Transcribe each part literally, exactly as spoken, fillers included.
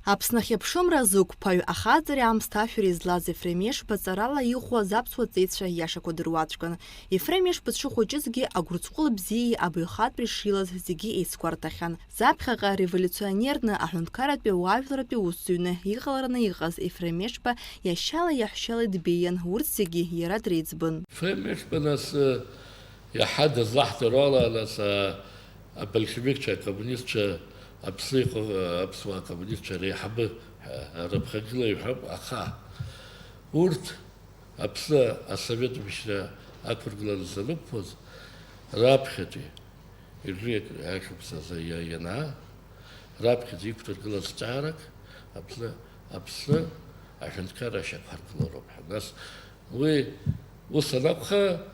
Аԥсны ахьыԥшымра азықәԥаҩ, ахаҵареи аамсҭашәареи злаз Ефрем Ешба ҵарала иӷәӷәаз аԥсуа ҵеицәа иашақәа дыруаӡәкын. Ефрем Ешба дшыхәыҷызгьы агәырҵҟәыл бзиеи абаҩхатәреи шилаз зегьы еицгәарҭахьан. Заԥхьаҟа револиуционерны аҳәынҭқарратәи ауаажәларратәи усзуҩны иҟалараны иҟаз Ефрем Ешба иашьала иаҳәшьала дбеиан, урҭ зегьы иара дреиҵбын. Ефрем Ешба нас, э, иаҳа дызлаҳдыруа ала, нас, а, абольшевикцәа, акоммунистцәа, Аԥсны иҟоу, а, аԥсуаа акоммунистцәа реиҳабы, а, рыԥхьагылаҩ ҳәа, аха урҭ Аԥсны асовет мчра ақәыргылараз анықәԥоз, раԥхьатәи, ҩажәи ашықәс азы иа-, ианаа, раԥхьаӡа иқәдыргылаз ҵаарак Аԥсны, Аԥсны аҳәынҭқарра ашьақәҳаргылароуп ҳәа. Нас уи ус анакәха,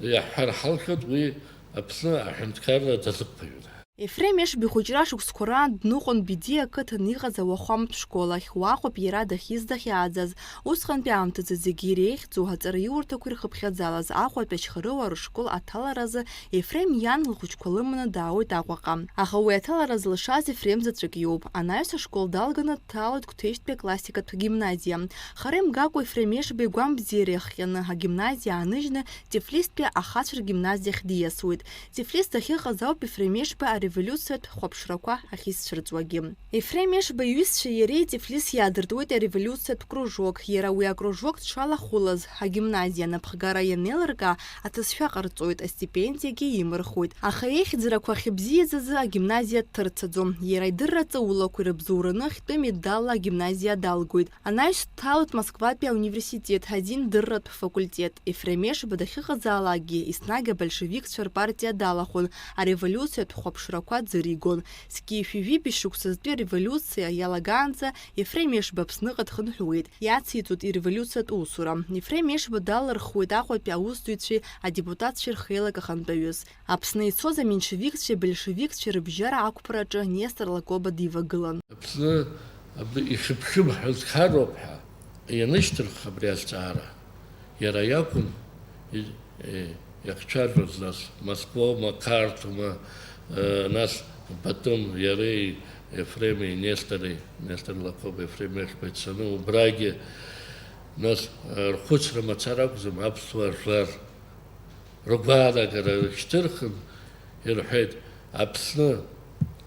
иаҳҳәар ҳалшоит, уи Аԥсны аҳәынҭқарра дазықәԥаҩын. Ефрем Ешба ихәыҷра шықәсқәа раан дныҟәон Бедиа ақыҭан иҟаз ауахәаматә школ ахь, уаҟоуп иара дахьиз дахьааӡаз. Усҟантәи аамҭазы зегьы иреиӷьӡоу аҵараиурҭақәа ирхыԥхьаӡалаз Аҟәатәи Ачхарыуаа рышкол аҭаларазы Ефрем иан лхәыҷқәа лыманы даауеит Аҟәаҟа. Аха уи аҭалара зылшаз Ефрем заҵәык иоуп. Анаҩс ашкол далганы дҭалоит Қәҭешьтәи аклассикатә гимназиа. Хара имгакәа Ефрем Ешба игәамбзиара иахҟьаны агимназиа ааныжьны Тифлистәи ахацәа ргимназиахь диасуеит. Тифлис дахьыҟаз ауп Ефрем Ешба ареволиуциатә хәаԥшрақәа ахьизцәырҵуагьы. Ефрем Ешба иҩызцәеи иареи Тифлис иаадыртуеит ареволиуциатә кружок. Иара уи акружок дшалахәылаз, агимназиа анапхгара ианеилыркаа, аҭыӡшәа ҟарҵоит, астипендиагьы имырхуеит. Аха ихьӡарақәа ахьыбзиаз азы агимназиа дҭырцаӡом. Иара идырра ҵаулақәа ирыбзоураны хьтәы медалла агимназиа далгоит. Анаҩс дҭалоит Москватәи ауниверситет адиндырратә факультет. Ефрем Ешба дахьыҟазаалакгьы, еснагь абольшевикцәа рпартиа далахәын, ареволиуциатә хәаԥшрақәа ӡыригон. Зқьи жәшәи жәибжь шықәсазтәи ареволиуциа иалагаанӡа Ефрем Ешба Аԥсныҟа дхынҳәуеит, иациҵоит иреволиуциатә усура. Ефрем Ешба далырхуеит Аҟәатәи аусзуҩцәеи адепутатцәеи рхеилак ахантәаҩыс. Аԥсны ицоз аменшевикцәеи абольшевикцәеи рыбжьара ақәԥараҿы Нестор Лакоба дивагылан. Аԥсны абри ишыԥшым ҳәынҭқарроуп ҳәа ианышьҭырх абри азҵаара, иара иакәын и-, е, иахцәажәоз, нас Москвоума, Қарҭума, е, нас Батым, иареи Ефремеи Нестори, Нестор Лакоба Ефрем Ешба ицаны убрагьы, нас, е, рхәыцра мацара акәӡам, аԥсуаа жәлар ргәаанагара рышьҭырхын, ирҳәеит, Аԥсны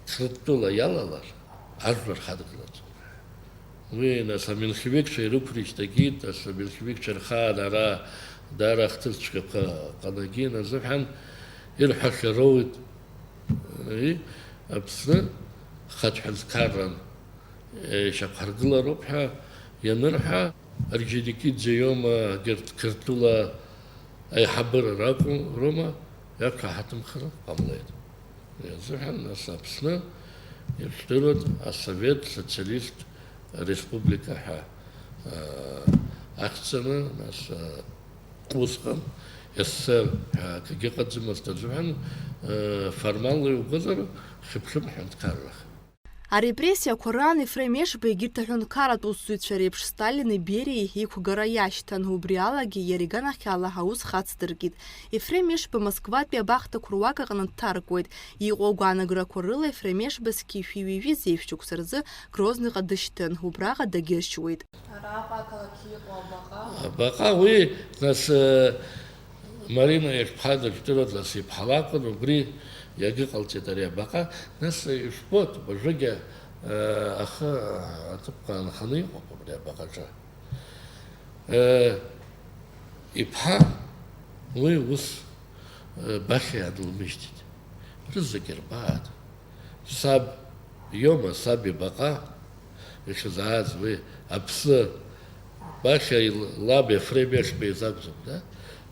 Қырҭтәыла иалалар, ажәлар ҳадгылаӡом. Уи, нас, аменшевикцәа ирықәрышьҭагьы, нас, аменшевикцәа рхаан ара даара ахҭысцәгьақәа ҟалагьы иназыҳәан, ирҳәахьа роуит, и, Аԥсны хатә ҳәынҭқарран ишьақәҳаргылароуп ҳәа ианырҳәа, Орджоникидзе иоума, егьырҭ Қырҭтәыла аиҳабыра ракәу, роума, иақәаҳаҭымхар ҟамлеит. Уи азыҳәан, нас, Аԥсны ижәдыруан асовет социалисттә республика ҳәа, аа, ахьӡаны, нас, аа, усҟан СССР ҳәа акгьы ыҟаӡамызт азыҳәан, аа, формалла иугозар, хьыԥшым ҳәынҭқаррахеит. Арепрессиақәа раан Ефрем Ешба егьырҭ аҳәынҭқарратә усзуҩцәа реиԥш Сталини Бериеи иқәгара иашьҭан, убри алагьы иара иганахьала аус хацдыркит. Ефрем Ешба Москватәи абахҭақәа руак аҟны дҭаркуеит. Иҟоу агәаанаграқәа рыла Ефрем Ешба зқьи жәшәи ҩажәи зеижә шықәса рзы Грозныҟа дышьҭын, убраҟа дагьыршьуеит. Араҟа ақалақь иҟоу абаҟа? Абаҟа уи, нас, э, Марина иахьԥҳа дыжәдыруаз, нас иԥҳа лакәын, убри иагьыҟалҵеит ари абаҟа. Нас ишәбоит, уажәыгьы, э, ахы аҭыԥқәа аанханы иҟоуп абри абаҟаҿы. Э, иԥҳа уи ус, э, Бахьа иаанылмыжьҭит. Рызегьы рбааит. Саб иоума, саб ибаҟа ишазааз уи Аԥсны, Бахьа ил-, лаб Ефрем Ешба изакәӡам, да?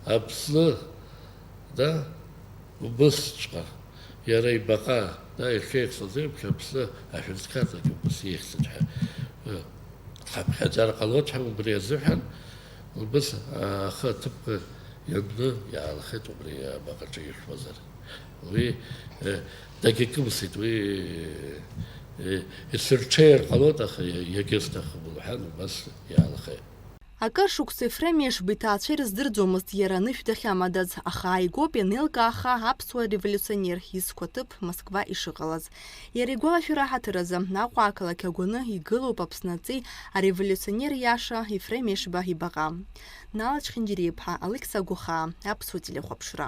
Аԥсны, да? Убысҵәҟьа, иара ибаҟа, да, иахьеихсыз еиԥш, Аԥсны аҳәынҭқаррагьы убыс еихсит ҳәа, ы, ҳаԥхьаӡар ҟалоит ҳәа убри азыҳәан, убыс, а, ахы аҭыԥқәа ианны иаанхеит убри абаҟаҿы ишәмазар. Уи, э, дагьакымсит, уи, э, исырҽеир ҟалоит, аха иа-, иагьысҭахым лҳәан, убас иаанхеит. Акыр шықәса Ефрем Ешба иҭаацәа ирыздырӡомызт иара анышә дахьамадаз, аха ааигәоуп ианеилкааха аԥсуа револиуционер изқәа ҭыԥ Москва ишыҟалаз. Иара игәалашәара ҳаҭыр азы, Аҟәа ақалақь агәаны игылоуп Аԥсны аҵеи ареволиуционер иаша Ефрем Ешба ибаҟа. Нала Чхинџьариа-иԥҳа, Алықьса Агәахаа, Аԥсуа телехәаԥшра.